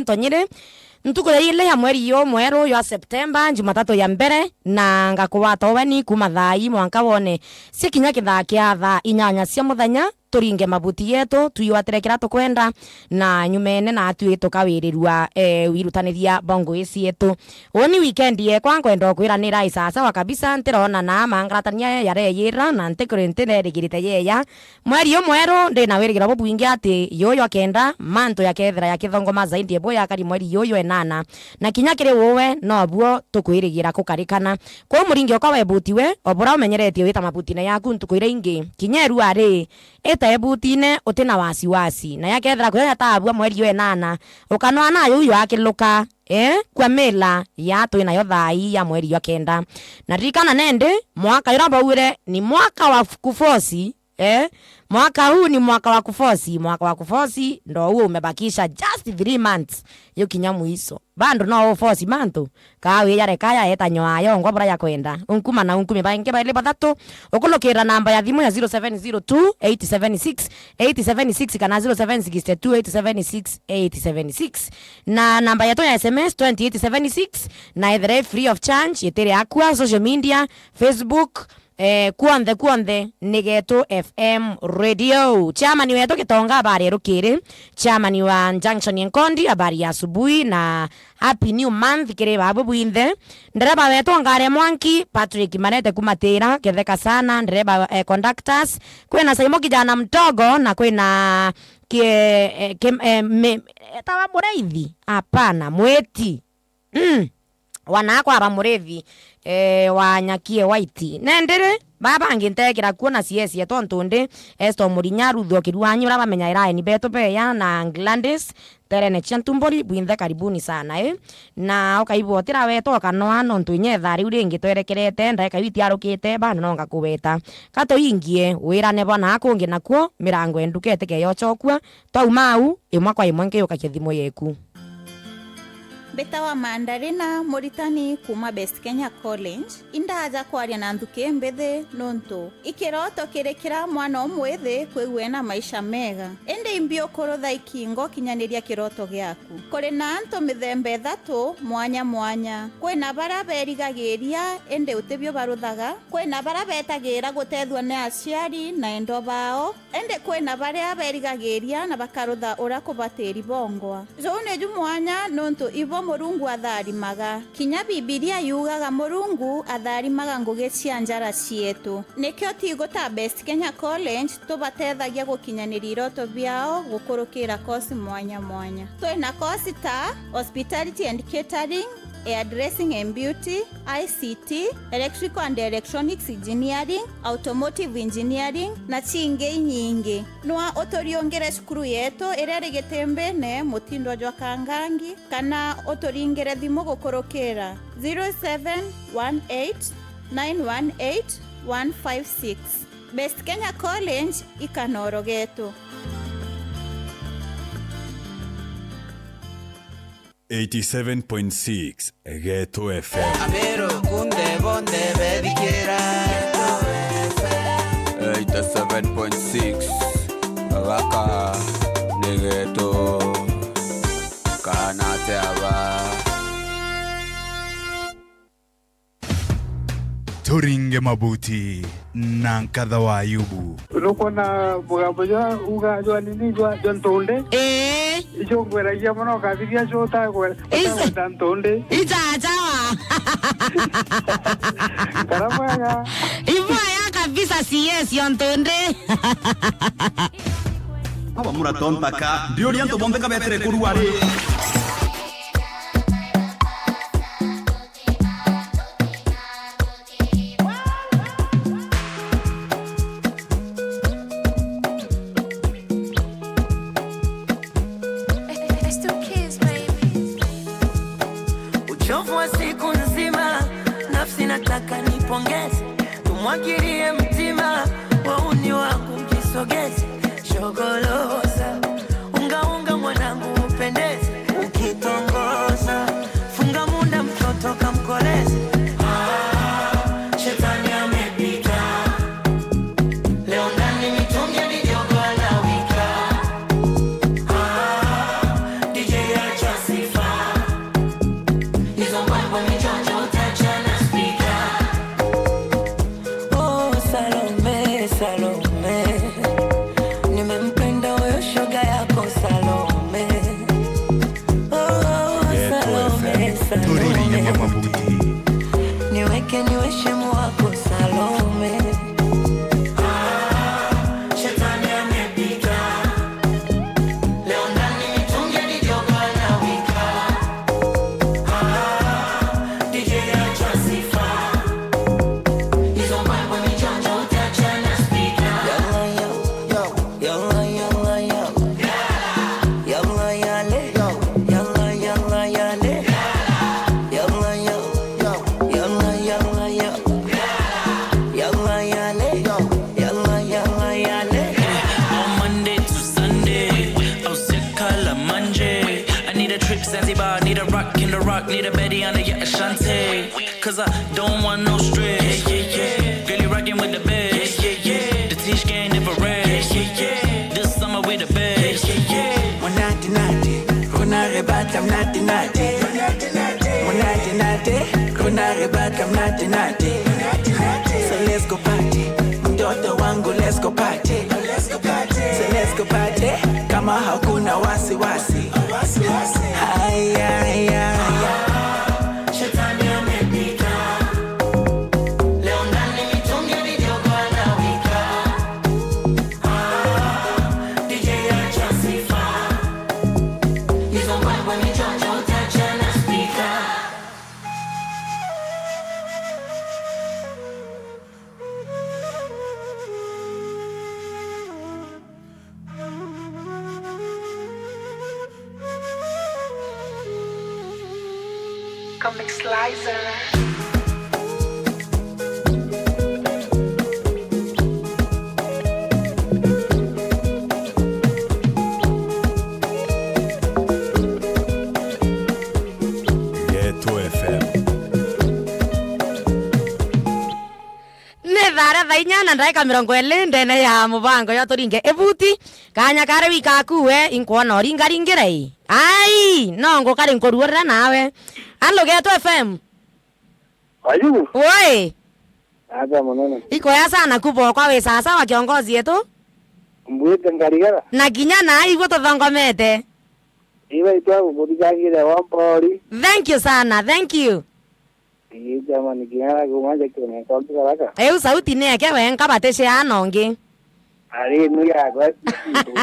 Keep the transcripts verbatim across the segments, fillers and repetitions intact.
Ntonyiri, ntuku ya ile ya mweri yo mweru jwa Septemba, Jumatatu ya mbere, na ngakugwata uweni kuuma thaa ii mwanka wone cia kinya kithaa kia thaa inyanya cia muthenya, turinge mabuti yetu, twigwatire kiria tukwenda, na nyumene naatwi tukawirirua, eh, wirutaniria bwa ngui cietu. Uuni weekend yekwa, nkwenda ukwira ni rai sawa sawa kabisa, ntirona na mangaratania yareyira, na ntikuri ntirerigirite yeya. Mweri umweru, ndi na wirigiro bubwingi ati yuyu jwa kenda, mantu yakethira yakithongoma zaidi ebu yakari mweri yuyu enana, na kinya kiri uwe, nobuo tukwirigira kukarikana. Kwou muringi okwa webutiwe, o bura umenyeretie wita mabutine yaku ntuku iria ingi, kinya erua ri, ita ebutine uti na wasiwasi, na yakethira kuyo yataabua mweri jwa enana, ukanwa nayo uyu akiluka, eh, kwa mila ya twi nayo thaa ii ya mweri jwa kenda. Na ririkana nendi, mwaka juria baugire ni mwaka wa kufosi, eh, mwaka huu ni mwaka wa kufosi, mwaka wa kufosi, ndo huu umebakisha just three months, yukinya mwiso. Bado no ufosi mantu, kaa wijare kaya eta nywaa yongwa bura yakwenda. Unkuma na unkumi baingi baili bathatu, ukulukira namba ya thimu ya zero seven zero two eight seven six eight seven six kana zero seven six two eight seven six eight seven six. Na namba yetu ya S M S twenty eight seven six, na ethire free of charge, itiri akwa, social media, Facebook, eh, kuonthe, kuonthe ni Getu F M Radio. Chairman wetu Gitonga, habari ya rukiri. Chairman wa Junction ya Nkondi, habari ya asubuhi na happy new month kiri babu bwinthe. Ndereba wetu Ngare Mwanki, Patrick Manete kumatira, ketheka sana, ndereba, eh, conductors. Kwina Saimo kijana mtogo, na kwina kie, eh, kim, eh, me, etawa Muraithi? Hapana, Mwiti. Mm. Wanakwa ba Murithi, eh, wa Nyakie White. Nendiri, baba bangi ntekira kuona C S ya tontu ndi, Esther Murinya, Ruth Okiruanyi, uria bamenya iraeni betu beya, na Gladys, Terene cia Ntumburi, bwinthe karibuni sana, eh. Na ukaigua utira weta ukanoa, nontu inya ithaa riu ringi twerekerete, ndaika iu itiarukite, bado nonga kuweta. Ka tuingie, wirane bwa na kungi nakuo, mirango enduke itike yochokua, twauma au, imwe kwa imwe nkiyuka kithimo yeku. Mbitawa Mandarina, muritani kuuma Best Kenya College. Indaja kwaria na nthuki mbithi nuntu i kiroto kiri kira mwana umwithi kwigua ena maisha mega. Indi imbi ukurutha ikingo kinyaniria kiroto giaku. Kuri na antu mithemba ithatu mwanya mwanya. Kwina baria berigagiria indi utibio baruthaga. Kwina baria betagira gutethua ni aciari na endwa bao. Indi kwina baria berigagiria na bakarutha uria kubatiri bongwa. Juu niju mwanya nuntu ibo Murungu atharimaga. Kinya Bibilia yugaga Murungu atharimaga ngugi cia njara cietu. Nikio tigu ta Best Kenya College tubatethagia gukinyaniria iroto biao gukurukira kosi mwanya mwanya. Twina kosi ta Hospitality and Catering, Hairdressing and Beauty, I C T, Electrical and Electronics Engineering, Automotive Engineering, na cingi inyingi. Nwa uturiungire cukuru yetu iria iri Gitimbine, mutindwa jwa Kangangi, kana uturingire thimu gukurukira zero seven one eight nine one eight one five six. Best Kenya College, ikanoro getu. Eighty-seven point six Geto F M. Aberu kunde bonde bethikira. Eighty-seven point six, gaka ni Geto. Kana ate aba. Turinge mabuti na nkatha wa Ayubu. Nukwona mugambo jwa uga jwa nini jwa, jwa ntunde? Ii. Icio ngwiragia mono ukathithia cio utagwe-, Is- utakwenda ntunde. Ijajawa. Kara mwega. Ibwaya kabisa, C S yo ntunde. Aba muratontaka, ndiuria antu bonthe kabetere kurua ri. Uchovu wa siku nzima, nafsi nataka nipongeze, tumwagilie mtima, wauni wangu mjisogeze, shogoloza, unga unga mwanangu upendeze, ukitongoza, funga munda mtoto kamkoleze. Ah, shetani amepita. Leo ndani mitungi ni jogo la wika. Ah, D J acha Zanzibar, need a rock, Kinder Rock, need a Betty on the yacht, Ashante. Cause I don't want no stress. Yeah, yeah, yeah. Girl, you rockin' with the best. Yeah, yeah, yeah. The Tish gang never rest. Yeah, yeah, yeah. This summer we the best. Yeah, yeah, yeah. Munati nati, kuna rebata mnati nati. Munati nati, kuna rebata mnati nati. So let's go party, mtoto wangu, let's go party. So let's go party, kama hakuna wasiwasi. Haya, haya, haya. Shetani amepita. Leo ndani mitungi midogo anawika. Ah, D J acha sifa. Hizo mbwembwe ni chocho utacha na speaker. Comic Slicer. Geto F M. Ni thaa ria thaa inya na ndaika mirongo iri ndene ya mubango yo turinge ibuti. Kanya kari wika aku we, inkwona uringaringire i. Ai, no ngukari nkuruurira nawe. Alo, Geto F M. Ayu. Woi. Aja munene. Ikoya sana kubokwa wi sasawa kiongozi yetu. Mbwite ngarigara. Na kinya na iguo tuthongomete. Iwe itwa gukuthikagire wa mpori. Thank you sana, thank you. Ii, jamani, kinya kumanja kioneka mbigaraka. Riu sauti ni eke wenka baticea na ungi. Ari, nu yakwa,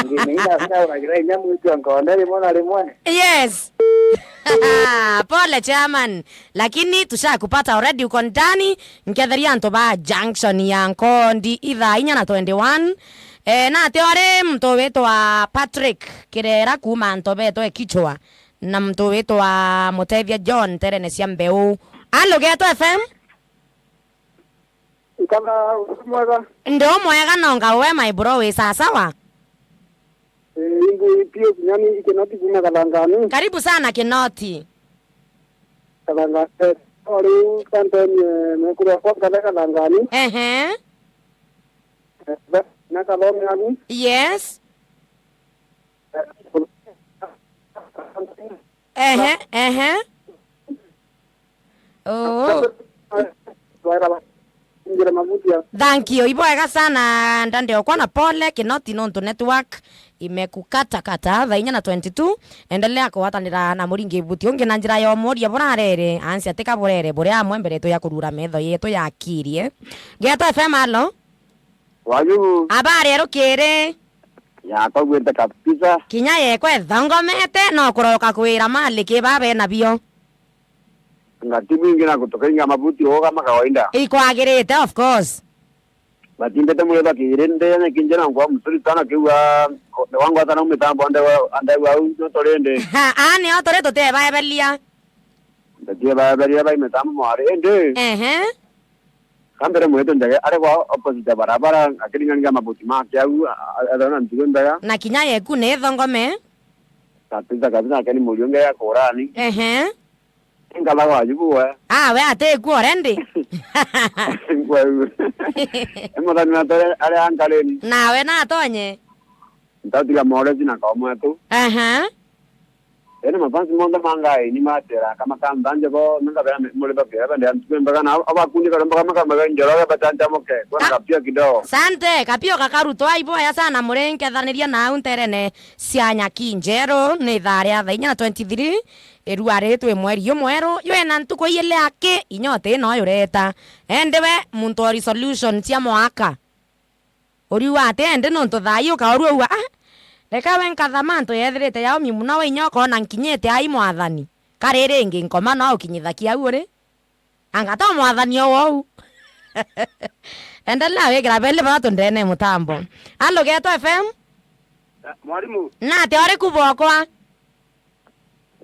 ungi, ni ina, ina uragira inya mwitu nkonde rimwe na rimwe. Yes. Pole chairman, lakini tushakupata already, uko ndani. Nketheria antu ba junction ya Nkondi ithaa inya na twenty-one. Eh, na ati ori muntu witwa Patrick Kirera kuma Ntobetwe Kichwa. Na muntu witwa Mutethia John nterene cia Mbeu. Alo, Geto F M? Nkatha mwega. Ndi umwega, no ngau we my bro, wi sasawa? Eh, ingu pio kinyani Kinoti kuma Kathangani. Karibu sana Kinoti. Kathanga-, eh, no riu kanteni, eh, mekuru akwa nkatha Kathangani. Ehe. Eh, na kathome aku. Yes. Ehe, ehe. Oo. Thank you. Ibwega sana, ndande okwa na pole, Kinoti nontu network imekukatakata. Thaa inya na twenty-two, endelea kugwatanira na muringi buti ungi na njira ya umuria burarere, ansi atika burere, buria amwe mbere yetu ya kurura metho yetu yakirie. Geto F M, alo? Waju. Habari ya rukiri? Yakwa gwite kabisa. Kinya yekwa ithongomete, no kuroka kwira mali ki baba ena bio. Ngatibu ingi na gutukainga mabuti rugama kawaida. Ikwagirite, of course. Batimbite mure bakiri ndene kinje na ngwa muturi sana kiuga, wangwata na mitambo ande wa, ande wa u, no torende. Ha, ani o turi tutebaebelia. Tutebaebelia bai mitambo mwari, indi. Ehe. Kambere mwetu ndege, ari gwa opposite ya barabara, akiringaniria mabuti make au, a-, a-, ethirwa na ntugo mbega. Na kinya yeku ni thongome. Kabisa, kabisa, nake ni murio nge ya kurani. Ehe. Ngala wa jubu we. Ah, we ati ku already? Ngweu. Emathani na tore ari ankarini. Nawe natonye. Ntatiga moresi na kwa mwetu. Aha. Ene mafansi monthe mangae ni matera kama kamba nje bo, nanga bera muri bakira bende antu mbega na abakundi kare mbaga maka mbaga njoro ga batanta moke. Kona kapia kidogo. Sante, kapio kakarutwa iboya sana murenge thaniria na au nterene cia Nyakinjeru ni thaa ria thaa inya na twenty-three. Irua ri twi mweri jumweru, jwina ntuku ijiri aki, inyota ino yureta. Ende we muntu wa resolution cia mwaka. Uriuga ati ende nontu thaa ii ukaurua uga, ah, reka we nkatha mantu yethirite yaumi muno we inya ukona nkinyite ai mwathani. Kari ringi nkoma no ukinyithakia au uri. Anga to mwathani o wou. Endelea wikira beli bathatu ndene mutambo. Alo, Geto F M? Ah, mwalimu. Nate uri kubokwa?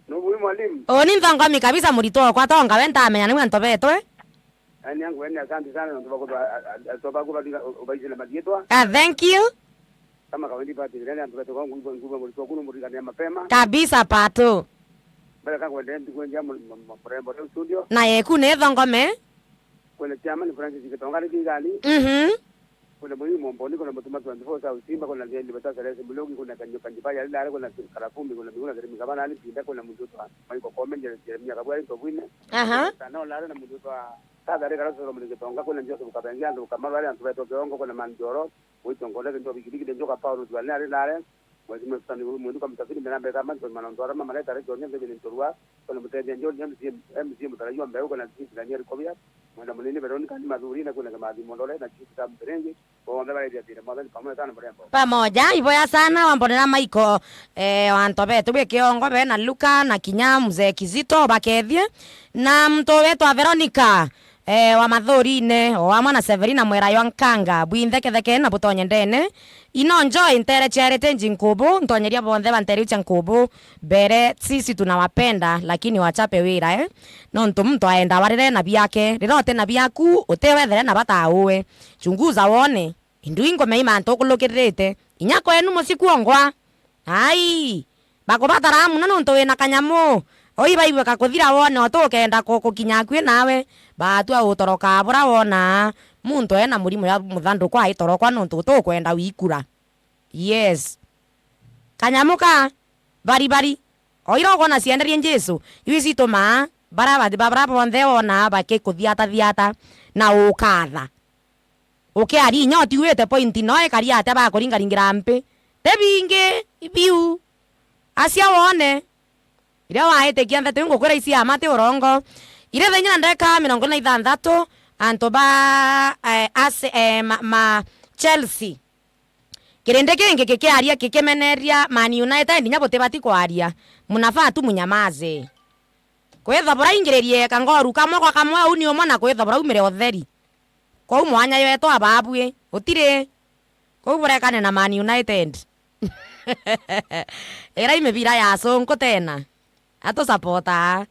Nubui mwalimu. Uni nthongomi kabisa muritwa okwa tonga we ntamenya niwe ntobetwe. Yaani yangu, yaani asante sana, nontu bakuba, a, a, a, bakuba ubaisire marietwa. Ah, thank you. Kama kawaida pati, yaani antu betu kwa nguvu, nguvu muritwa kunu murigania mapema. Kabisa, Pato. Mbere ka kwendea ntuku njega mu-, mu-, mu-, murembo riu studio. Na yeku ni thongome. Kwina chairman Francis Gitonga ni Kigani. Mhm. Kwina Muyu Momboni, kwina Mutuma twenty-four South Simba, kwina Thiendi Bata Seresi Mulogi, kwina Kanyo Kanjiba ya Lilare, kwina Karafumi, kwina Miguna Kirimi Gabana ni Pinda, kwina muntu utwa Maiko Kome, Jere-, Jeremia Kabwari Tobwine. Aha. Tano Lare na muntu utwa Kathari Karasoro Muli Gitonga, kwina Joseph Kabengi, antu Kamarware, antu betu Kiongo, kwina Manjoro, Wito Ngole, Kintu Bigirigire, Njoka Paulo Duane ari Lare. Mheshimiwa Sultani Mwinuka Msafiri, Miramba Kama, Ntoni Manonto Arama, Mareta Recho, Nyende Bintorua, kuna Mutethia John, M C A, M C A Mutarajiwa Mbeu, kuna Chief Daniel Kobia, Mwenda Munini Veronica, ni Mathuri, na kuna Kamathi Mondole, na Chief Sam Mbirengi, bonthe bareria thire, mwathani pamoja sana murembo. Pamoja, iboya sana, wambonera Maiko, eh, wantu betu bwi Kiongo, be na Luka, na kinya Mzee Kizito, bakethie, na muntu wetwa Veronica, eh, wa Mathurine, o amwe na Severina Mwera ywa Nkanga, bwinthe ketheke na butonye ndene. Ino njoi ntere ciarite nji nkubu, ntonyeria bonthe ba ntere iu cia nkubu, mbere, sisi tunawapenda, lakini wachape wira, eh? Nontu muntu aenda warire na biake, rira uti na biaku, utiwethere na bata uwe. Chunguza wone, indui ngome i mantu ukurukiririte. Inya kwenu mucii kuongwa. Ai, bakubatara muno nontu wina kanyamu. Oi baigua gakuthira wone o tu ukenda ku-, kukinya akui nawe. Batua utoroka bura wona muntu ena murimo ya muthanduku aitorokwa nontu tu ukwenda wikura. Yes. Kanyamu ka baribari. O ira ukwona cienderie Jesu, iu icitumaa bara ba-, bara bonthe wona bakikuthiatathiata na ukatha. Ukiaria inya utiuite point no ikari atia bakuringaringira mpi? Ti bingi biu. Acia wone. Iria waitikia ntheto ingukwira ici ama ti urongo. Iri thaa inya na ndagika mirongo ina na ithanthatu, antu ba, eh, Arse-, eh, ma, ma Chelsea. Kirindi kingi kikiaria kikimeneria Man United, inya butibati kwaria. Munafaa tu munyamaze. Kwitha buraingiririe kangoru kamwe kwa kamwe, uni umwe na kwitha buraumire utheri. Kwou mwanya yetu ababui, utiri. Kwou burekane na Man United. Irai mibira ya acunku tena. Atusapotaa.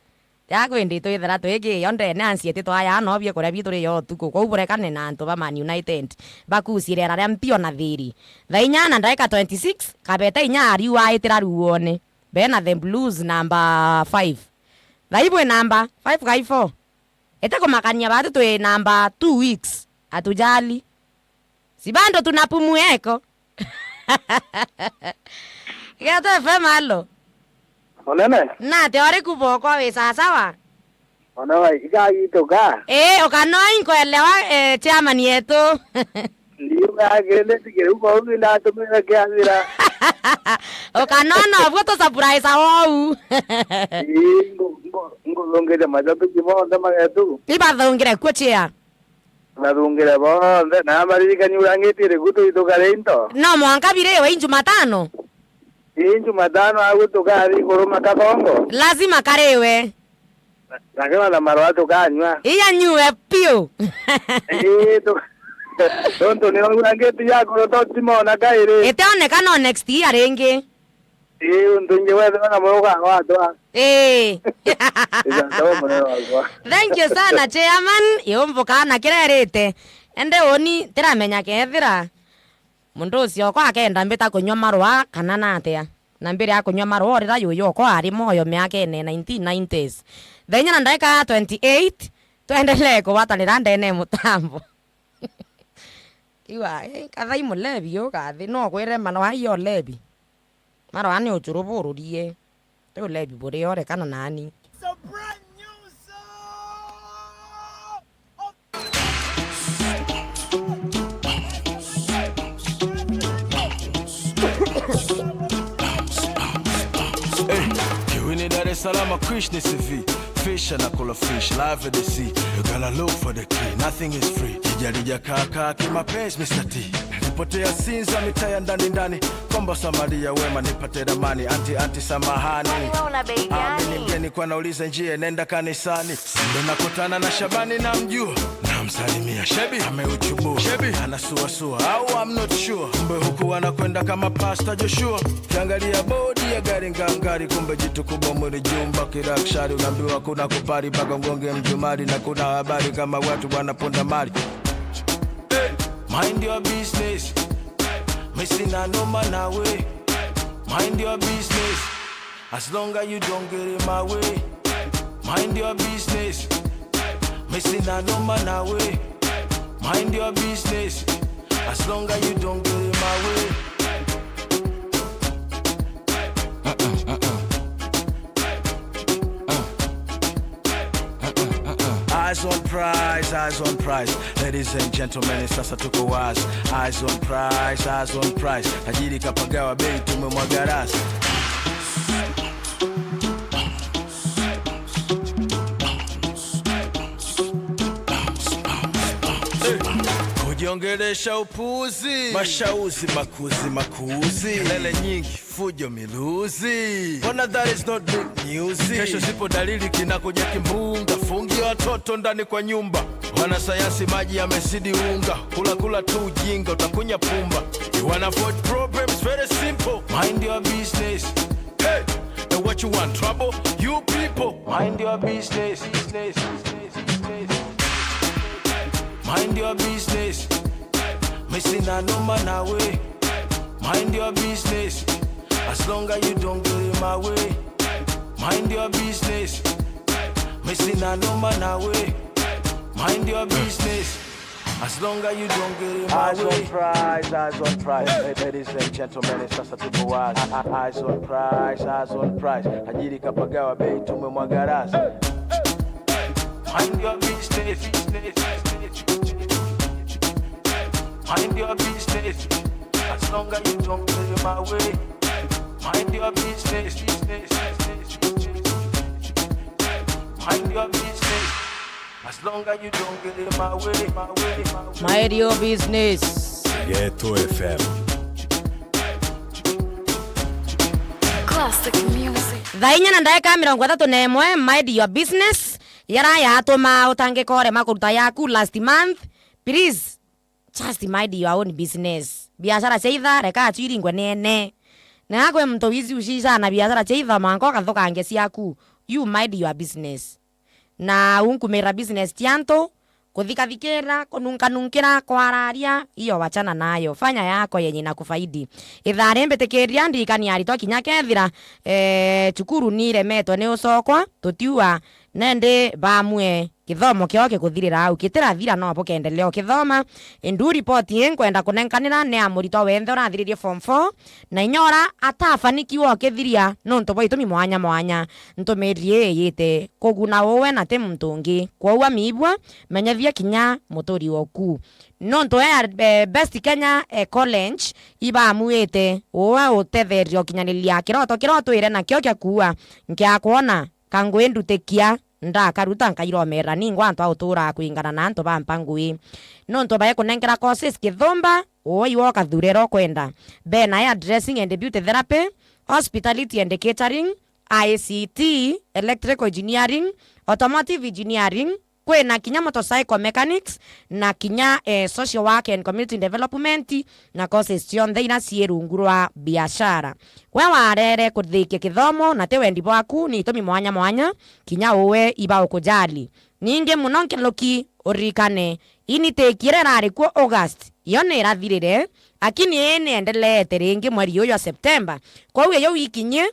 Ya kwindi twithira twi kiyo ndene, ansieti twaya no biekuria bitu ri yo utuku. Kwou burekane na antu ba Man United. Bakucire rara ria mpio na thiri. Thaa inya na ndagika twenty-six, kabete inya ariu aitira ruone. Bena the Blues number five. Thai bwi number five kai four. Ete kumakania batu twi number two weeks. Atujali. Si bado tunapumua eko. Geto F M, alo. Onene. Nate ori kuboko wi sawa sawa? Ona wa iga gitu ga. Eh, ukanoa inkwelewa, eh, chairman yetu. Ndiuga kende tigire uko ugi ndatumira kiathira. Ukanona obwo tu surprise wou. Ii, ngo, ngo, ngulungite mashabiki monthe magetu. Ibathungire kuo chia. Bathungire bonthe, na baririkani urangitie rigutu itu kari into. No mwanka biriwe i Jumatano? Ii, Jumatano agu tukathi kuruma kathongo. Lazima kariwe. Na, na kena na marwa tukanywa. Iya nyue piu. Ii, tu-, tontu ni urangiti ya kuro to timona kairi. Iteoneka no next year ringi. Ii, untu ingi wethirwa na mwe ukagwatwa. Ii. Ija, ntawe munene wakwa. Thank you sana, chairman. Yumbuka na kirerite. Ende uni tiramenya kethira mundu ucio okwa akenda mbita kunywa marwa kana natia. Na mbere ya kunywa marwa, urira yuyu okwa ari moyo miakene nineteen nineties. Thaa inya na ndagika twenty-eight, twendelee kugwatanira ndene mutambo. Iwa, eh, kathai mulevi ugathi, no gwire marwa ai ulevi. Marwa ni ucuru bururie. Ti ulevi burio, rekana nani. It's a brand new song. Hey, kiwini Dar es Salaam, Krish ni C V. Fish anakula fish, live in the sea. You gotta look for the key, nothing is free. Kijarija kaka kimapenzi, Mister T. Nilipotea Sinza, mitaa ya ndani ndani. Komba Samaria wema, nipate ramani. Anti, anti, samahani. Kwani wewe una bei gani? Mimi ni mgeni, kwa nauliza njia, nenda kanisani. Ndo nakutana na Shabani, namjua. Namsalimia. Shebi, ameuchubua. Shebi, anasuasua. Au I'm not sure. Kumbe huku wanakwenda kama Pastor Joshua. Kiangalia bodi ya gari ngangari, kumbe jitu kubwa, mwili jumba kirakshari, unaambiwa kuna kupari mpaka ugonge mjumari, na kuna habari kama watu wanaponda mali. Hey, mind your business. Mi sina noma nawe. Mind your business. As long as you don't get in my way, mind your business. Missing a no man away, mind your business. As long as you don't get in my way. Eyes on prize, eyes on prize. Ladies and gentlemen, sasa tuko wazi. Eyes on prize, eyes on prize. Tajiri kapagawa bei, tumemwaga rasi. Kujiongelesha upuzi. Mashauzi, makuzi, makuzi. Kelele nyingi, fujo, miluzi. Mbona that is not big news? Kesho zipo dalili, kinakuja kimbunga. Fungia watoto ndani kwa nyumba. Wanasayansi, maji yamezidi unga. Kula, kula tu ujinga, utakunya pumba. You wanna avoid problems, very simple. Mind your business. Hey, and what you want, trouble? You people. Mind your business. Business. Mind your business. Missing a no man away. Mind your business. As long as you don't get in my way. Mind your business. Missing a no man away. Mind your business. As long as you don't get in my way. Eyes on prize, eyes on prize. Hey, ladies and gentlemen, sasa tuko wazi. Eyes on prize, eyes on prize. Tajiri kapagawa bei, tumemwaga rasi. Mind your business. Mind your business. As long as you don't get in my way. Mind your business. Mind your business. As long as you don't get in my way, my way, my way. Mind your business. Geto F M. Classic music. Thaa inya na ndaika mirongo ithatu na imwe, mind your business. Yara yatuma utangika urema kuruta yaku last month, please, just mind your own business. Biashara cia itha, reka acio iringwe neene. Na kwi muntu wici ucica na biashara cia itha, mwanka ukathukangia ciaku. You mind your business. Na unkumira business cia antu, kuthikathikira, kununkanunkira, kwararia, iyo wachana nayo. Fanya yako yenye inakufaidi. Ithaa ri mbitikiria ndirikania aritwa kinya kethira, eh, cukuru ni iremetwe ni ucokwa, tutiua, nendi bamue. Kithomo kiao gikuthirira au, kitirathira no bukendelea ukithoma. Indu ripoti ii nkwenda kunenkanira ni ya muritwa wenthe urathiririe form four, na inya ura atafanikiwa ukithiria nontu bwa itumi mwanya mwanya. Ntumiri ii yite kuguna uwe na ti muntu ungi. Kwoou amiibua, menyethia kinya muturi woku. Nontu ya, eh, Best Kenya, eh, College ibamuite uwe utetheria ukinyaniria kiroto kiria utwire nakio kia kuua, nkia kwona ka ngui ndutikia, ndakaruta nkairomera ningwa antu a utura kwingana na antu ba mpa ngui. Nontu bae kunenkera courses kithumba, uwe iwe ukathure iria ukwenda. Bena hairdressing and beauty therapy, hospitality and catering, I C T, electrical engineering, automotive engineering, kwina kinya motorcycle mechanics, na kinya, eh, social work and community development, na courses cionthe iria cii rungu rwa biashara. We warere kuthikia kithomo na ti wendi bwaku, ni itumi mwanya mwanya, kinya uwe iba ukujali. Ningi muno nkiluki, uririkane, intake iria irari kuo August, yo ni irathirire, lakini ii ni endeleete ringi mweri uyu wa September. Kwoou iyo wikinyie,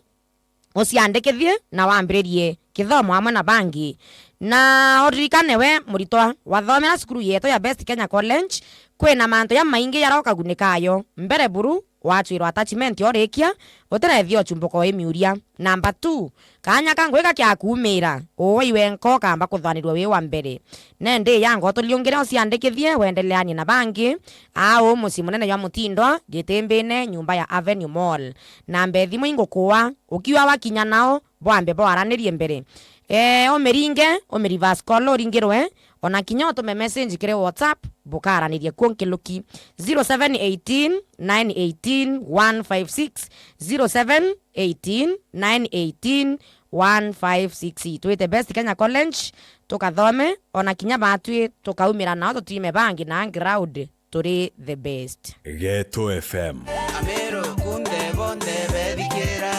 uciandikithie na wambiririe kithomo amwe na bangi. Na uririkane we muritwa, wathomera cukuru yetu ya Best Kenya College, kwina mantu jamaingi jaria ukagunikayo. Mbere buru, wachwirwa attachment urikia, utirethia uchumbuka ui miuria. Number two, kanya ka ngui gakiakuumira, uwe iwe nka ukamba kuthwanirua wi wa mbere. Nendi ya ngoto liungire uciandikithie, wendeleanie na bangi, au mucii munene jwa Mutindwa, Gitimbine, nyumba ya Avenue Mall. Namba e thimu ingukua, ukiuga wakinya nao, bwambe bwaranirie mbere. Eh, umiringe, umi reverse call uringirwe, ona kinya utume message kiri WhatsApp, bukaranirie kuo nkiluki. Zero seven eighteen, nine eighteen, one five six, zero seven eighteen, nine eighteen, one five six. Twite Best Kenya College, tukathome, ona kinya batwi tukaumira nao tutime bangi na ground. Turi the best. Geto F M. Ameru kunde bonde bethikira.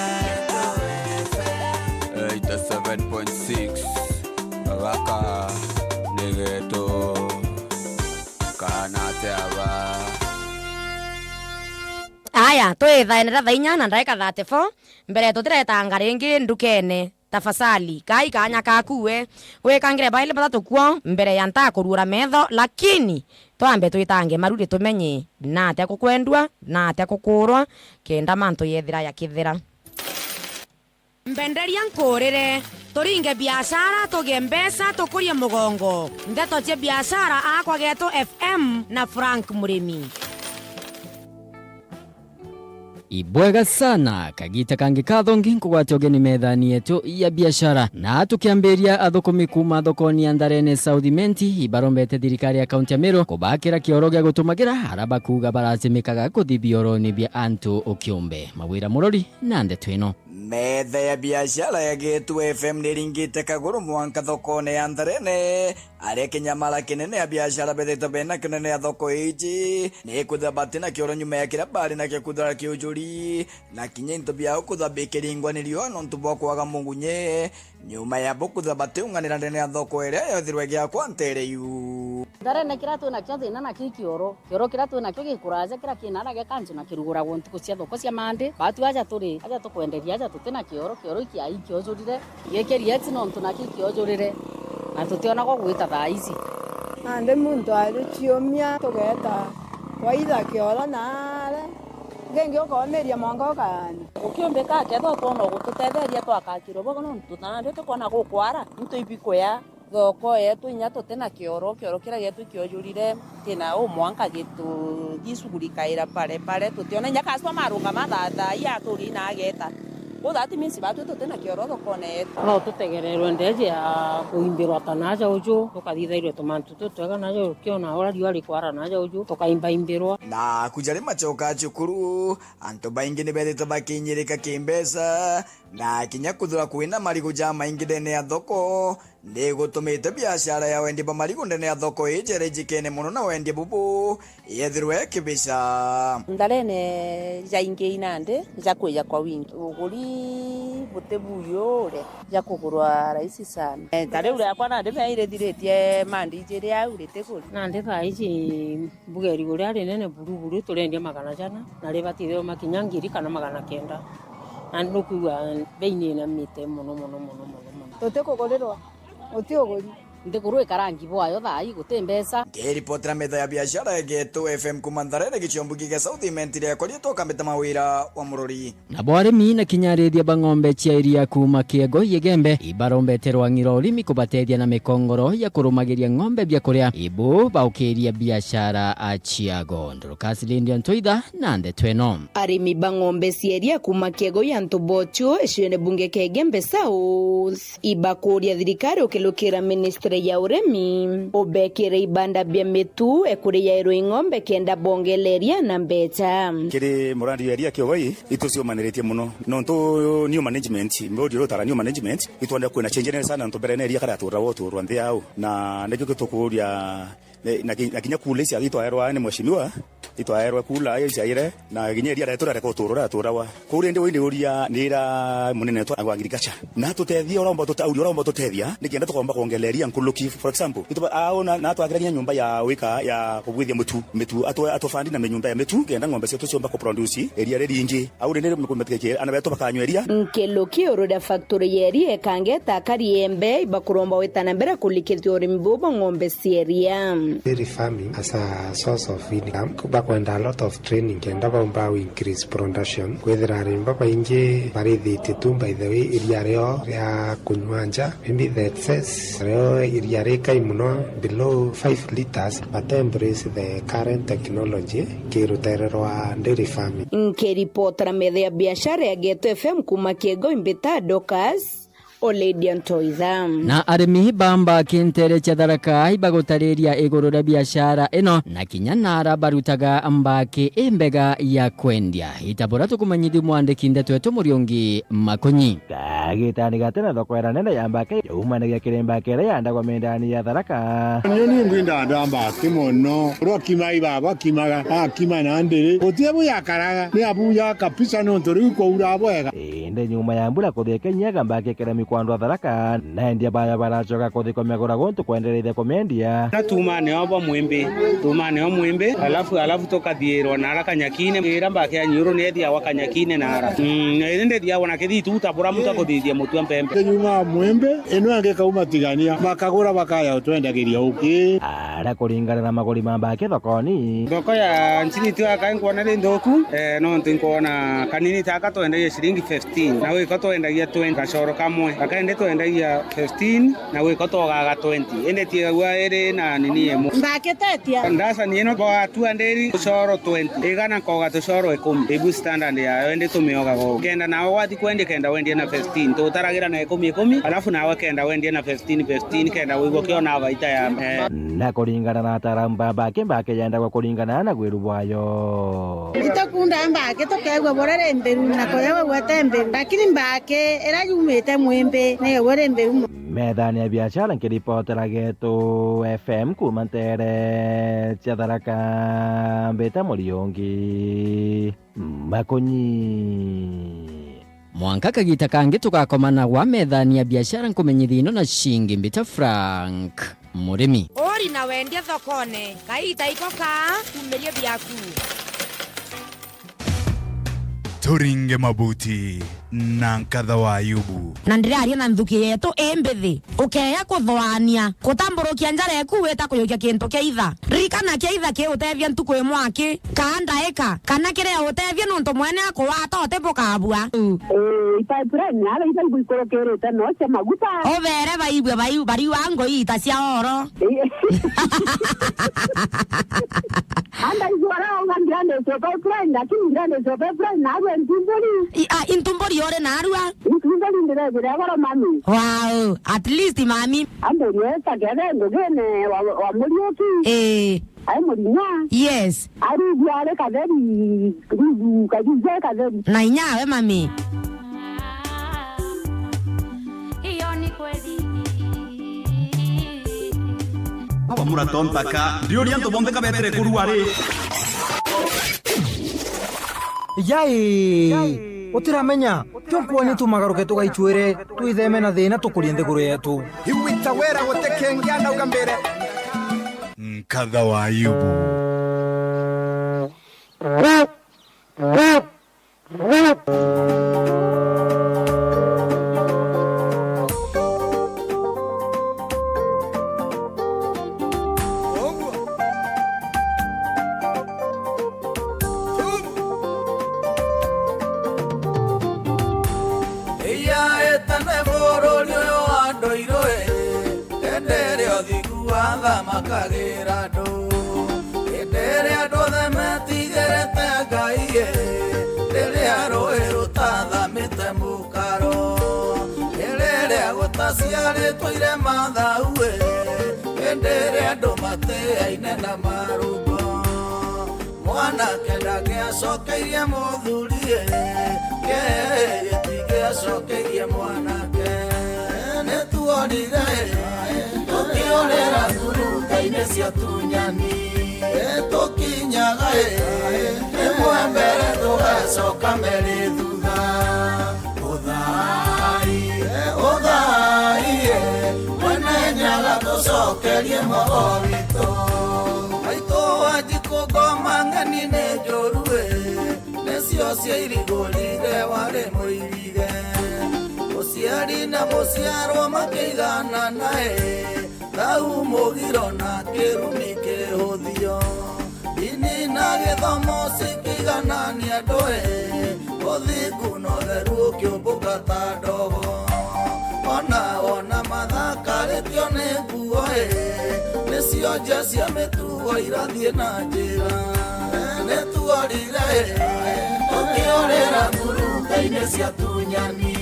Eighty-seven point six. Gaka ni Geto. Kana ate aba. Aya, twithaenera thaa inya na ndaika thirty-four. Mbere tutiretanga ringi ndukene, tafasali, kai kaanya kaku we wikangire baili bathatu kuo mbere ya ntaa kuruura metho, lakini twambe twitange maruri tumenye natia kukwendua, natia kukuurwa, kenda mantu yethira yakithira. Mbenderia nkuurire, turinge biashara, tugie mbeca, tukurie mugongo. Ndeto cia biashara akwa Getu F M na Frank Murimi. Ibwega sana, kagita kangi kathongi nkugwate ugeni methani yetu ya biashara. Na tukiambiria athukumi kuuma thokoni ya Ntharene South Imenti, ibarombete thirikari ya kaunti ya Meru kubakira kioro gia gutumagira, ara bakuuga baracimikaga kuthi bioroni bia antu ukiumbe. Mawira Murori na ndeto ino. Metha ya biashara ya Getu F M niringite kaguru mwanka thokone ya Ntharene, aria kinyamara kinene ya biashara bethetwe bena kinene ya thoko iji, ni kwithira batina kioro nyuma ya kiria bari nakio kwithira kiujuri, na kinya into biao kwithira bikiringwa ni riua nontu bwa kwaga mugunye, nyuma ya bo kwithira batiunganira ndene ya thoko iria yethirwe igiakwa ntere iu. Ntharene kiria twinakio thina nakio i kioro. Kioro kiria twinakio gikuraja, kiria kinara gekanju na kiruguragwo ntuku cia thoko cia Monday. Batu aja turi, aja tukwenderia aja tutina kioro, kioro ikiai kiojurire, gikirieti nontu nakio ikiojurire, na tutionagwo gwita thaa ici. Nandi muntu ari ciumia tugeta twaitha kioro naare, ringi ukomiria mwanka ukaani. Ukiumbika akethwa twona ugututetheria twakakirwe bwega nontu nandi utikwona gukwara, into ibikuya. Thoko yetu inya tutina kioro, kioro kiria gietu kiojurire, kina u mwanka gitugicugurikaira pare pare, tutiona inya customer arungama thaa, thaa ii aturi na ageta. Kou that means batu tutina kioro thokone yetu. No tutegererwe ndeje ya kuimbirwa ta naja uju, tukathithairwe tumantu tutwega naja ukiona uria riua rikwara naja uju, tukaimbaimbirwa. Na ku jari macoka cukuru, antu baingi ni bethitwe bakinyirika kimbeca, na kinya kuthura kwina marigu jamaingi ndene ya thoko, ni gutumite biashara ya wendia bwa marigu ndene ya thoko iji iri njikene mono na wendia bubu yethirwe ikibica. Ntharene jaingi nandi jakwija kwa wingi. Uguri buti buyure ja kugurwa raisi sana. Eh, ta riu riakwa nandi mea irithiritie mandi ijiri au ritiguri. Nandi thaa iji mbuga irigũ riria rinene buru buru turendia magana jana, na ribatithirwe makinya ngiri kana magana kenda. Na nukwigua bei ni inamite mono, mono, mono, mono, mono. Tutikugurirwa, guti uguri. Nthiguru ikarangi bwayo thaa ii guti mbeca. Nkiripotera metha ya biashara ya Getu F M kuuma Ntharene, gicigo mbunge gia South Imenti, riakwa riitwa Kambita Mawira wa Murori. Nabo arimi na kinya arithia ba ng'ombe cia iria kuuma Kiego Igembe ibarombete rwang'i rwa urimi kubatethia na mikongoro ya kurumagiria ng'ombe bia kuria, ibu baukiria biashara a ciago. Dorcas Lydia Ntoitha na ndeto ino. Arimi ba ng'ombe cia iria kuuma Kiego ya Ntubochu, icione bunge kia Igembe South, ibakuria thirikari ukilukira ministry ya urimi ubekire ibanda bia mitu ekuria yairwe ing'ombe kenda bongeleria na mbeca. Kiri murandi ya iria Kiego ii, ituciumaniritie mono. Nontu new management, board irutara new management, itwenda kwina change nene sana, nontu mbere na iria kara aturagwa uturwa nthi yao. Na nikio gitukuria, na, na ki-, na kinya kula ici itwaerwa ni mheshimiwa, itwaerwa kula ici aire, na kinya iria retu rareka uturwa raturagwa. Kuu rindi wi ndiuria nira munene wetu wa agriculture. Na tutethia, uromba tute-, auria uromba tutethia, nikenda tukomba kuongeleria nkuluki. For example, ituba, au na, na twakira kinya nyumba ya wika ya kubwithia mitu, mitu, atu-, atufandi na minyumba ya mitu, kenda ng'ombe cietu ciomba kuproduce iria riringi. Au rindi ni kumbetekekie, ana betu bakanywa iria. Nkiluki urure factory ya iria ikangeta akari embe, ibakuromba wita na mbere kulikithia urimi buu bwa ng'ombe cia iria. Dairy farming as a source of income, bakwenda a lot of training kenda baumba u increase production. Kwithira arimi babaingi barithitie tu, by the way, iria rio ria kunywa nja, maybe the excess rio iria rikai mono below five liters, but embrace the current technology ki rutere rwa dairy farming. Nkiripotera metha ya biashara ya Getu F M kuuma Kiego, imbita Dorcas Olydia Ntoitha. Na arimi ba mbaki ntere cia Tharaka ibagutariria iguru ria biashara ino, na kinya nara barutaga mbaki imbega ya kwendia. Ita buria tukumanyithia mwandiki ndeto wetu Muriungi Makunyi. Gagitani gati na thoko ira nene ya mbaki yaumanagia kiri mbaki iria yandagwa mindani ya Tharaka. Nio ni ngwinda andu a mbaki mono. Uria kimai baba kimaga, akima na ndiri. Utie bu yakaraga, ni abuya kabisa nontu riu kwaura bwega. Indi nyuma ya mbura kuthia ikinyaga mbaki ikiremi kwa andu a Tharaka, na endia bayo baracoka kuthi kumegura guntu kwendereithia kumendia. Na tumane o bo Mwimbi, tumane o Mwimbi, alafu, alafu tukathiirwa na ara Kanyakine, ira mbaki ya Nyuru ni ethiagwa Kanyakine na ara. Mm, na indi ithiagwa na Kithitu ta bura muntu akuthithia mutu a mpembe. Kinyuma Mwimbi, ino yangi kauma Tigania, makagura bakaya utwendagiria uki. Ara kuringana na maguri ma mbaki thokoni. Thoko ya Nchini tio aka nkwona ri nthuku, eh, nontu nkwona kanini taka twendagia ciringi fifteen, na wiko twendagia twenty, gacoro kamwe, gakaende twendagia fifteen, na wiko twogaga twenty, indi tiegagua iri na nini imwe. Mbaki tetia? Ndacani ino boga two hundred, tucoro twenty, igana nkoga tucoro ikumi, ibu standard yayo, indi tumiogaga uu. Kenda nawe wathi kwendia, kenda wendie na fifteen, tutaragira na ikumi ikumi, alafu nawe kenda wendie na fifteen fifteen, kenda wigua kiona baita ya, eh. Na kuringana na ataaramu ba mbaki, mbaki yendagwa kuringana na gwiru bwayo. Itukunda mbaki tukeegua bura ri mbiru na kuria wigwete mbiru, lakini mbaki ira yumite Mwimbi niyo iri mbiru mono. Methani ya biashara, nkiripotera Getu F M kuuma nteere cia Tharaka, mbita Muriungi Makunyi. Mwanka kagita kangi tugakomanagwa methani ya biashara, nkumenyithia ino na cingi, mbita Frank Murimi. Uri na wendia thokone, kaita iko kaa, kumirie biaku. Turinge mabuti na nkatha wa Ayubu. Na ndiraria na nthuki yetu i mbithi. Ukeeya kuthwaania, kutamburukia njara eku wita kuyukia kintu kia itha. Ririkana kia itha kiutethia ntuku imwe aki, kaa ndaika, kana kiria utethia nontu mwene akugwata uti bukabua. Mm. Ii, pipeline, ara iria igwikurukirite no cia maguta. Ubeere baibue bai-, bariua ngui ita cia oro. Ii. Andaigua arauga ndirandicua pipeline, lakini ndirandicua pipeline, narua ntumburi. I-, a, intumburi uri narua? Intumburi ndirejire goro mami. Wow, at least mami. Amburie esa kere ngugine wa, wa Muriuki. Ii. Ai Murinya. Yes. Arigua ari katheri, rigu, kajuje katheri. Na inyawe mami. Hiyo ni kweli. Baba muratonta ka, ndiuria antu bonthe kabetere kurua ri. Yai! Utiramenya, tio nkwoni tumagaruke tugaicwire, twitheme na thina tukurie nthiguru yetu. Iwita wera guti kingi anauga mbere. Nkatha wa Ayubu. Iyaite ni bururi uyu wa nduiru ii, indi ri uthigu wa tha makagira andu. Indi ri andu othe metigirite Ngai ii, riria rui rutathamite mukaro, iri ria gutaciaritwe irema thau ii, indi ri andu matiaine na marungo. Mwanake ndangĩacokeirie mũthuri, kĩgĩti gĩacokeirie mwanake. Nĩtuorire, tũkĩũrĩra ngurunga-inĩ cia tunyani. Tũkinyaga, ĩmwe mbere tũgacoka merĩ thutha. Ũthai, ũthai, Mwene Nyaga tũcokerie mwogo witũ. Maitũ Wanjikũ ngoma ng'eni nĩ njũru ĩ, nĩcio cia irigũrire warĩ mũirige. Mũciari na mũciarwo makĩiganana ĩ, thau mũgiro na kĩrumi kĩhũthio. Ndini na gĩthomo cikĩiganania andũ ĩ, ũthingu na ũtheru ũkĩũmbũka ta ndogo. Ona, ona mathakarĩtio nĩ nguo ĩ, nĩcio nja cia mĩtugo irathiĩ na njĩra. Nĩtuorire ĩ, tũkĩũrĩra ngurunga-inĩ cia tunyani.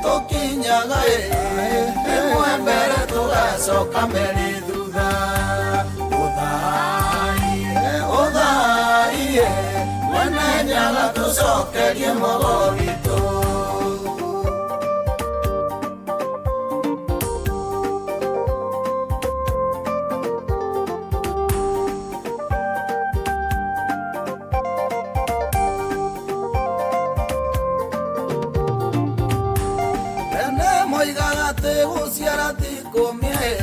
Tũkinyaga ĩ, ĩmwe mbere tũgacoka merĩ thutha. Ũthai, ũthai, Mwene Nyaga tũcokerie mwogo witũ. Ene Ciara thiku mie,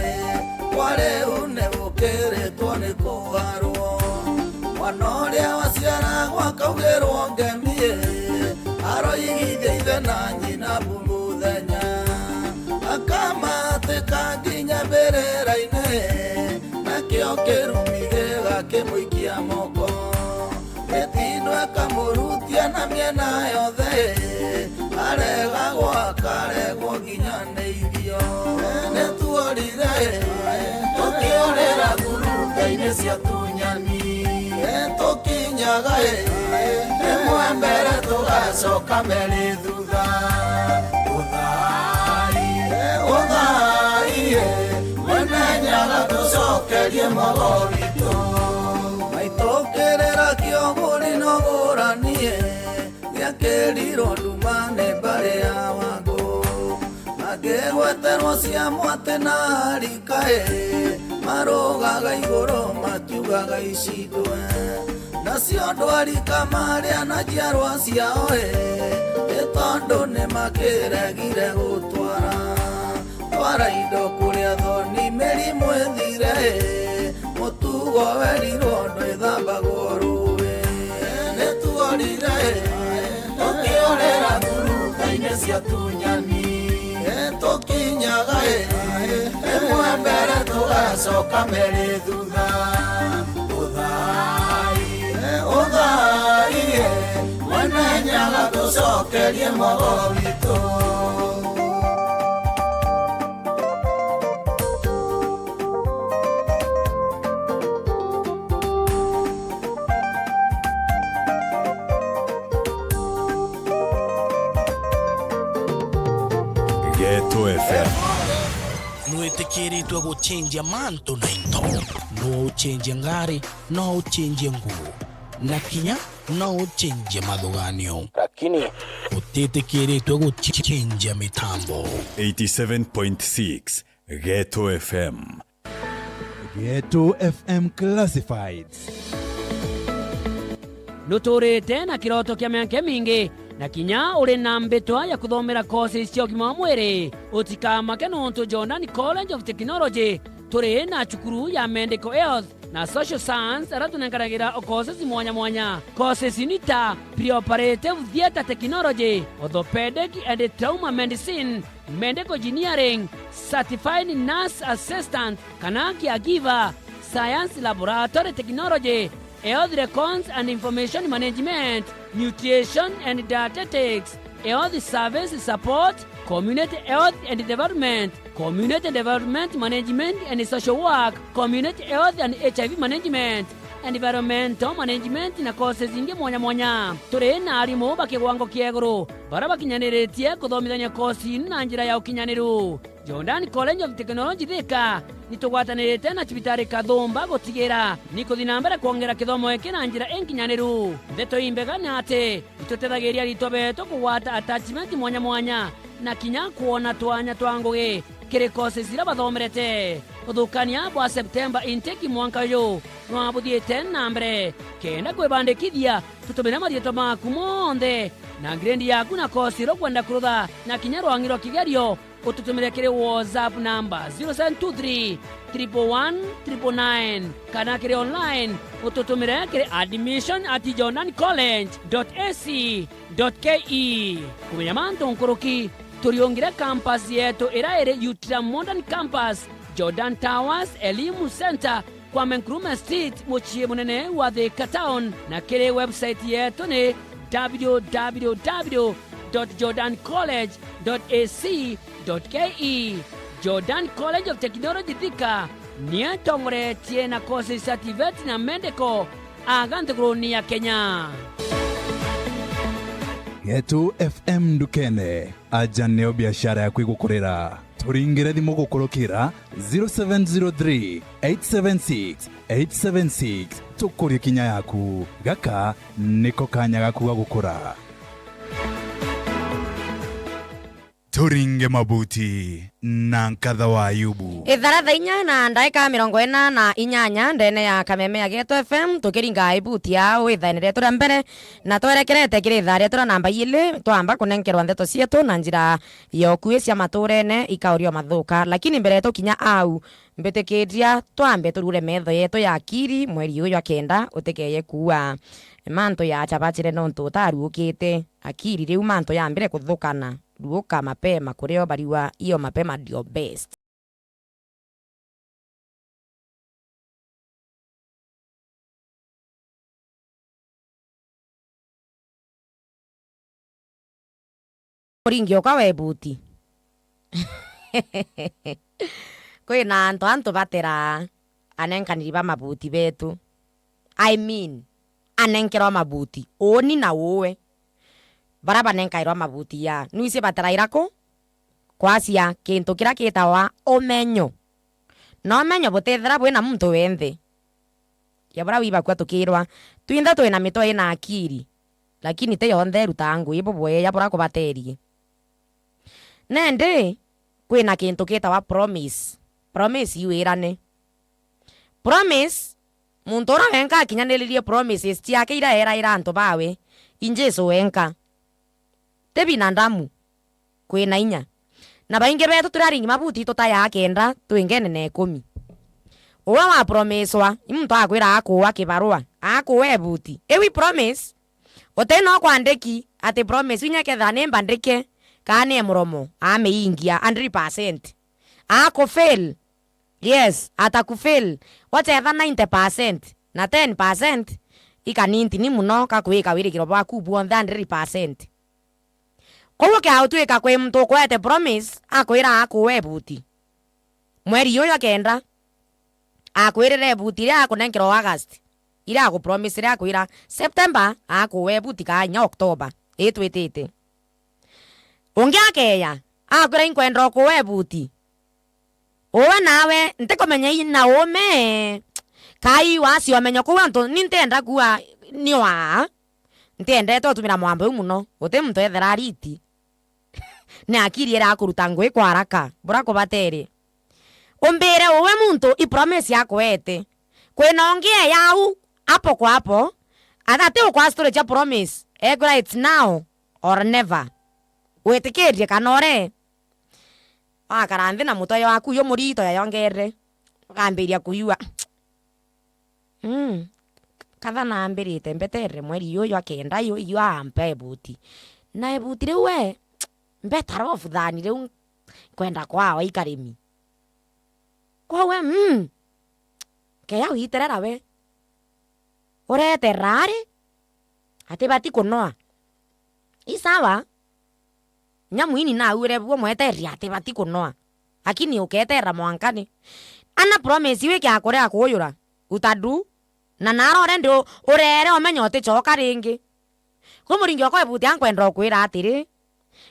kwa riu ni gukiritwo ni kuharwo. Mwana uria waciaragwa akaugirwo ngemi, aroigithia ithe na nyina bu muthenya. Akamatika nginya mbirira-ini, nakio kirumi gigakimuikia moko. Mitino ikamurutia na miena yothe, aregagwo, akaregwo nginya ni irio. Ni tuorire, tukiorira ngurunga-ini cia tunyani. Tukinyaga, rimwe mbere tugacoka mbere thutha. Uthai, uthai, Mwene Nyaga tucokerie mwago witũ. Maitukirira kiuguri na ugurani, giakirirwo nduma ni mbari ya Wangu. Magigweterwo cia mwati na arika, marugaga iguru makiugaga icindwe. Nacio ndwarika maria na njiarwa ciao, ni tondu ni makiregire gutwara, twara indo kuri athoni, mirimu ithire, mutugo werirwo ndwithambagwo ruwi. Ni tuorire, tukiorira ngurunga-ini cia tunyani. Tukinyaga, rimwe mbere tugacoka mbere thutha. Uthai, uthai, Mwene Nyaga tucokerie mwago witũ. Geto F M. Nwitikiritwe gucenjia mantu na into. No ucenjie ngari, no ucenjie nguo, na kinya no ucenjie mathuganio. Lakini utitikiritwe gucenjia mitambo. Eighty-seven point six Geto F M. Geto F M Classifieds. Nuturite na kiroto kia miaka imingi, na kinya uri na mbitwa ya kuthomera courses cia ugima wa mwiri? Utikamake, nontu Jordan College of Technology turi na cukuru ya Medical Health na Social Science, aria tunenkanagira o courses mwanya mwanya. Courses ni ta Preoperative Theatre Technology, Orthopedic and Trauma Medicine, Medical Engineering, Certified Nurse Assistant kana Caregiver, Science Laboratory Technology, Health Records and Information Management, Nutrition and Dietetics, Health Service Support, Community Health and Development, Community Development Management and Social Work, Community Health and H I V Management, Environmental Management na courses ingi mwanya mwanya. Turi na arimu ba kiwango kia iguru, baria bakinyaniritie kuthomithania course inu na njira ya ukinyaniru. Jordan College of Technology Thika, ni tugwatanirite na cibitari Kathumba gutigira ni kuthi na mbere kwongera kithomo giki na njira inkinyaniru. Ndeto imbega ni ati, itutethagiria aritwa betu kugwata attachment mwanya mwanya na kinya kwona twanya twa ngugi kiri courses iria bathomerete. Uthukania bwa September intake mwanka uyu nwabuthiite na mbere. Kenda kwibandikithia, tutumire mariitwa maku monthe na grade yaku na course iria ukwenda kurutha na kinya rwangi rwa kigerio, ututumire kiri WhatsApp namba zero seven two three, triple one, triple nine, kana kiri online, ututumire kiri admission at jordan college dot A C dot K E. Kumenya mantu nkuruki, turiungire campus yetu iria iri Utira Modern Campus, Jordan Towers Elimu Center, Kwame Nkrumah Street, mucii munene wa Thika Town, na kiri website yetu ni w w w dot jordan college dot a c dot k e. Jordan College of Technology Thika ni itongoretie na courses cia TVET na medical aga nthiguruni ya Kenya. Getu F M ndukene, aja nio biashara yaku igukurira. Turingire thimu gukurukira zero seven zero three, eight seven six, eight seven six, tukurie kinya yaku. Gaka niko kanya gaku ga gukura. Turinge mabuti na nkatha wa Ayubu. Ithaa ria thaa inya na ndaika mirongo ina na inyanya ndene ya Kameme ya Geto F M, tukiringa ibuti ya withaene rietu ria mbere, na twerekerete kiri ithaa rietu ria namba ili, twamba kunenkerwa ndeto cietu na njira ya ukui cia maturene ikaurio mathuka. Lakini mbere tukinya au, mbitikiria twambe turure metho yetu ya akiri mweri uyu jwa kenda, utikeye kuua mantu ya chabachire nontu utaruukite. Akiri riu mantu yambire kuthukana. Ruuka mapema, kurio bariwa iyo mapema ndio best. Muringi uka we buti. Kwina antu antu bateraa anenkaniri ba mabuti betu. I mean, anenkerwa mabuti, uuni na uwe. Bara banenkairwa mabuti ya, nwisi batera iraku? Kwacia kintu kiria kitawa umenyo. Na umenyo butethira bwina muntu wenthe. Ya bara wibakua tukirwa, twinthe twina mitwe ina akiri, lakini ti yonthe irutaa ngui bubwe ya bura kubaterie. Nendi, kwina kintu kitawa promise. Promise iwirane. Promise, muntu uria wenka akinyaniririe promises ciake iria eraira antu bawe, i Jesu wenka. Ti binadamu, kwina inya. Na baingi betu turi aringi mabuti tutayaa kenda twingene na ikumi. Uwe wa promiswa, i muntu akwira akuwa kibarua, akuwa ibuti. Iu i promise? Uti no kwandiki ati promise inya kethira ni mbandike, kaa ni muromo, amiingia hundred percent. Akufail. Yes, atakufail. Wachetha ninety percent, na ten percent ikaninti ni muno ka kwika wirikiro bwaku bwonthe hundred percent. Kwou ukiautwika kwi muntu ukwete promise, akwira akuwa ibuti. Mweri uyu wa kenda, akwirire ibuti iria akunenkerwa August, iria agupromisire akwira September akuwa ibuti kaa inya October ii twitite. Ungi akeya, akwira inkwenda ukuwa ibuti. Uwe nawe, ntikumenya i na ume, kai wacia umenyo kuu antu, ni ntienda kuua ni waa. Ntiendete utumira mwambo uu muno, guti muntu ethera ariti. Ni akiri iria akuruta ngui kwa haraka, bura kubatere. Umbire uwe muntu i promise akwete. Kwina ungi eyau, hapo kwa hapo, athati ukwa story cia promise, ekwira it's now or never. Witikirie kana ure? Wakara nthi na mutwe jwaku jumurito jayongerere, ukambiria kuigua, mm, katha nambirite mbeterere mweri juju jwa kenda ju, ju ampa ibuti. Na ibuti riu we, mbetara ubuthani riu nkwenda kwawa ikarimi. Kwa we, mm, keya witerera we. Ureterera ari, atibati kunoa. I sawa, nyamu ini nauire buo mweteria atibati kunoa. Lakini uketerera mwankani. Ana promise wiki akure akuyura. Utadu. Na nara already u-, ureere umenya uticoka ringi. Kwi muringi okwa ibuti ankwenda ukwira atiri,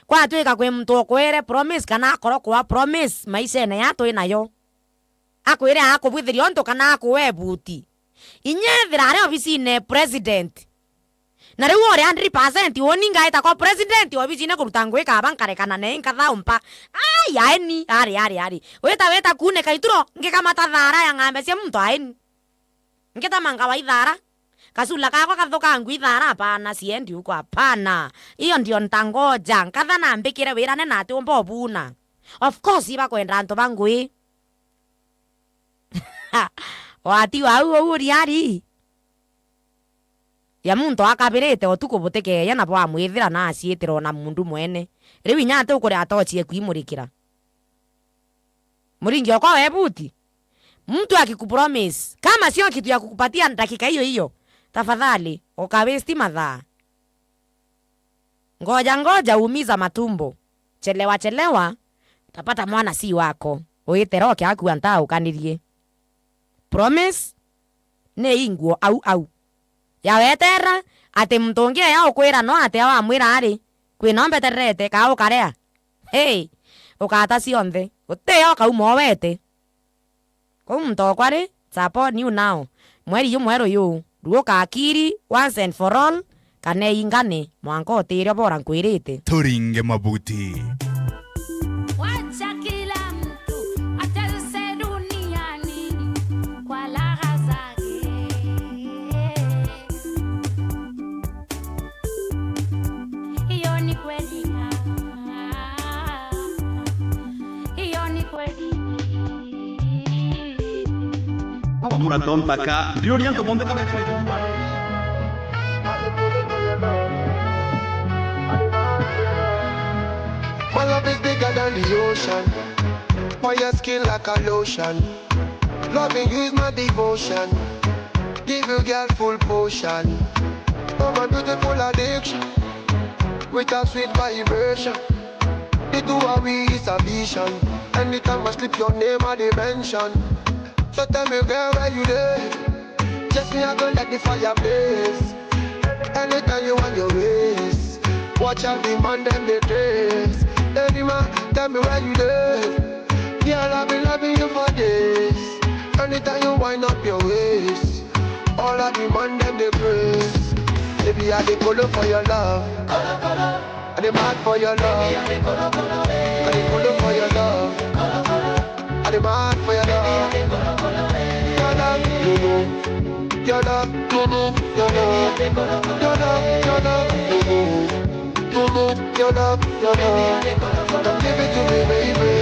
kwatwika kwi muntu ukwire promise kana akorokwa promise maishene ya twi nayo. Akwire akubwithiria untu kana akuwe ibuti. Inya ethira ari obisine president. Na riu uri hundred percent uni ngaita kwa president obisine kuruta ngui kaba nkarekana nei nkathaumpa. Ai, aeni, ari, ari, ari. Wita, wita kuuneka ituro, ngikamata thaara ya ng'ambe cia muntu aeni. Ngitamanga wa ithaara. Kasula kakwa kathukangu ithaara, hapana, siendi huko, hapana. Hiyo ndio ntangoja. Nkatha na mbikire wirane na ati umba ubuna. Of course, ibakwenda antu ba ngui. Wati wau uu riari. Ya muntu akabirite utuku butikeeja na bwamwithira na aciitira ona mundu mwene. Riu inya ati ukuria atochie kwimurikira. Muringi okwa we buti. Mtu akikupromise, kama sio kitu ya kukupatia dakika hiyo hiyo, tafadhali, ukawaste mathaa. Ngoja ngoja uumiza matumbo. Chelewa chelewa, utapata mwana si wako. Uitera oke akua ntaukanirie. Promise ni ingwo au au. Ya wetera ati muntu ungi eya ukwira no ati wamwira ari, kwina umbetererete, kaa ukarea. Hey, ukata cionthe. Gutiyo ukauma owete. Kou muntu okwa ri, it's upon you now. Mweri yu mweru yu, ruuka akiri, once and for all, kana ingane, mwanka utirio bora nkwirite. Turinge mabuti. Tura tonta ka. Ndiuria antu bonthe ka. My love is bigger than the ocean. For your skin like a lotion. Loving you is my devotion. Give you, girl, full potion. Oh, my beautiful addiction. With a sweet vibration. The two of we is a vision. Anytime I slip, your name I dey mention. So tell me, girl, where you dey? Just me, I go like the fireplace. Anytime you want your ways. Watch out, the man dem dey trace. Any man, tell me where you dey. Girl, I be loving you for days. Anytime you wind up your waist, all of the man dem dey praise. Baby, I dey kolo for your love. I dey mad for your love. I dey kolo for your love. I dey mad for your love. Your love, no, no. Your love, no, no, your love. Your love, your love, no, no. No, no, your love, your love. Come give it to me, baby.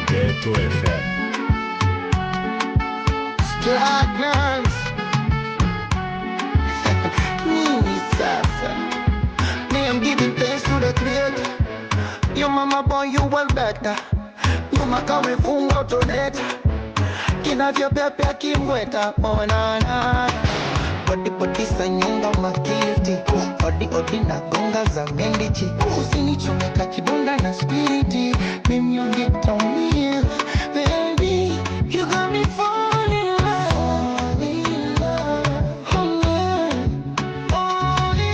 Ghetto F M. Stagnant. Mimi sasa. Me, I'm giving thanks to the Creator. Your mama born you well better. Nyuma kama ifunga utoneta. Kinavyopepea kimweta, monana. Body body sa nyonga makiti. Odi odi na gonga za mendichi. Usinichome kakidonda na spiriti. Mimi ungetaumia. Baby, you got me falling in love. Falling in love. Falling in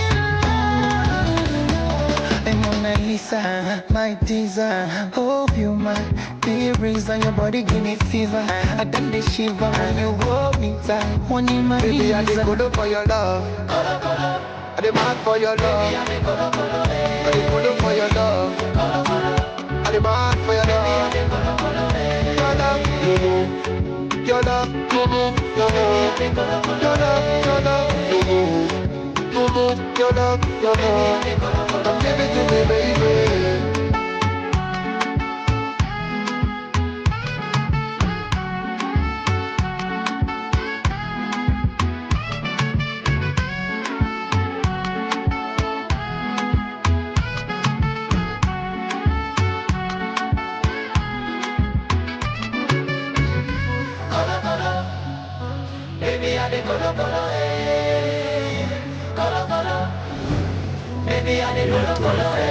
love. Hey, Mona Lisa, my teaser. Hope you my the reason your body give me fever. I done the shiver when you hold me tight. When you my Baby, I dey kolo for your love. I dey mad for your love. I dey kolo for your love. I dey mad for your love. Your love, no, no. Your love, no, no, your love. Your love, your love, no, no. No, no, your love, your love. Come give it to me, baby. Baby, I dey kolo kolo, eh. Kolo kolo. Baby, I dey kolo kolo, eh.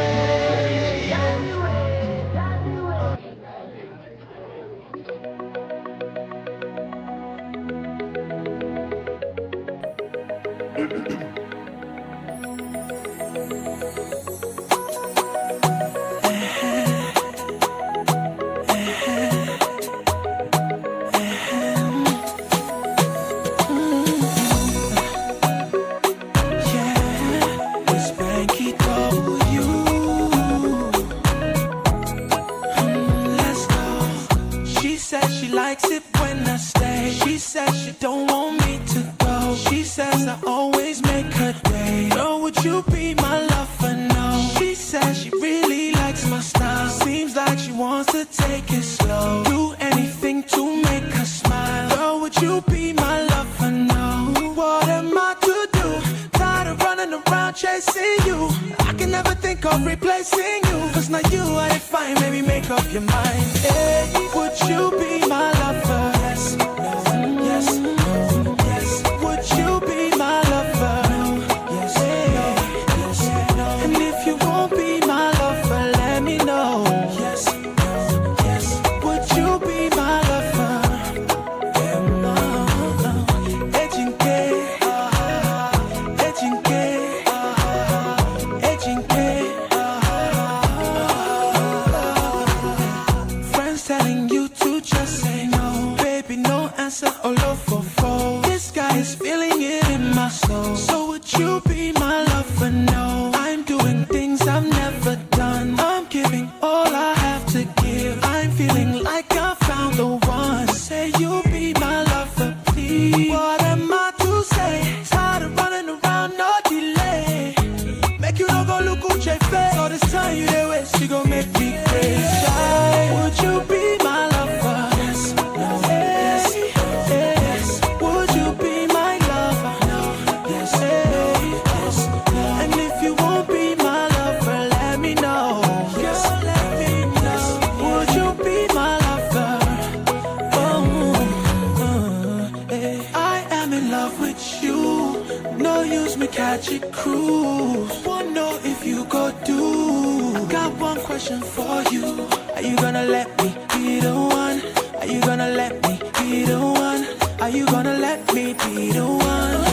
She says she likes it when I stay. She says she don't want me to go. She says I always make her day. Girl, would you be my lover now? She says she really likes my style. Seems like she wants to take it slow. Do anything to make her smile. Girl, would you be my lover now? What am I to do? Tired of running around chasing you. I can never think of replacing you. 'Cause now you are defined, baby, make up your mind. Hey, would you be my lover? Yes, no, yes, no, yes. Would you be my lover? No, yes, no, yes, no. And if you won't be my lover, let me know. Yes, no, yes. Would you be my lover? Friends telling you to just say no. Baby, no answer, all over for. This guy is feeling it in my soul. So would you be my lover? No, I'm doing things I've never done. I'm giving all I have to give. I'm feeling like I found the one. Say you'll be my lover, please. What am I to say? Tired of running around, no delay. Make you no go look who Magic cruise. Wanna know if you go do. I got one question for you. Are you gonna let me be the one? Are you gonna let me be the one? Are you gonna let me be the one?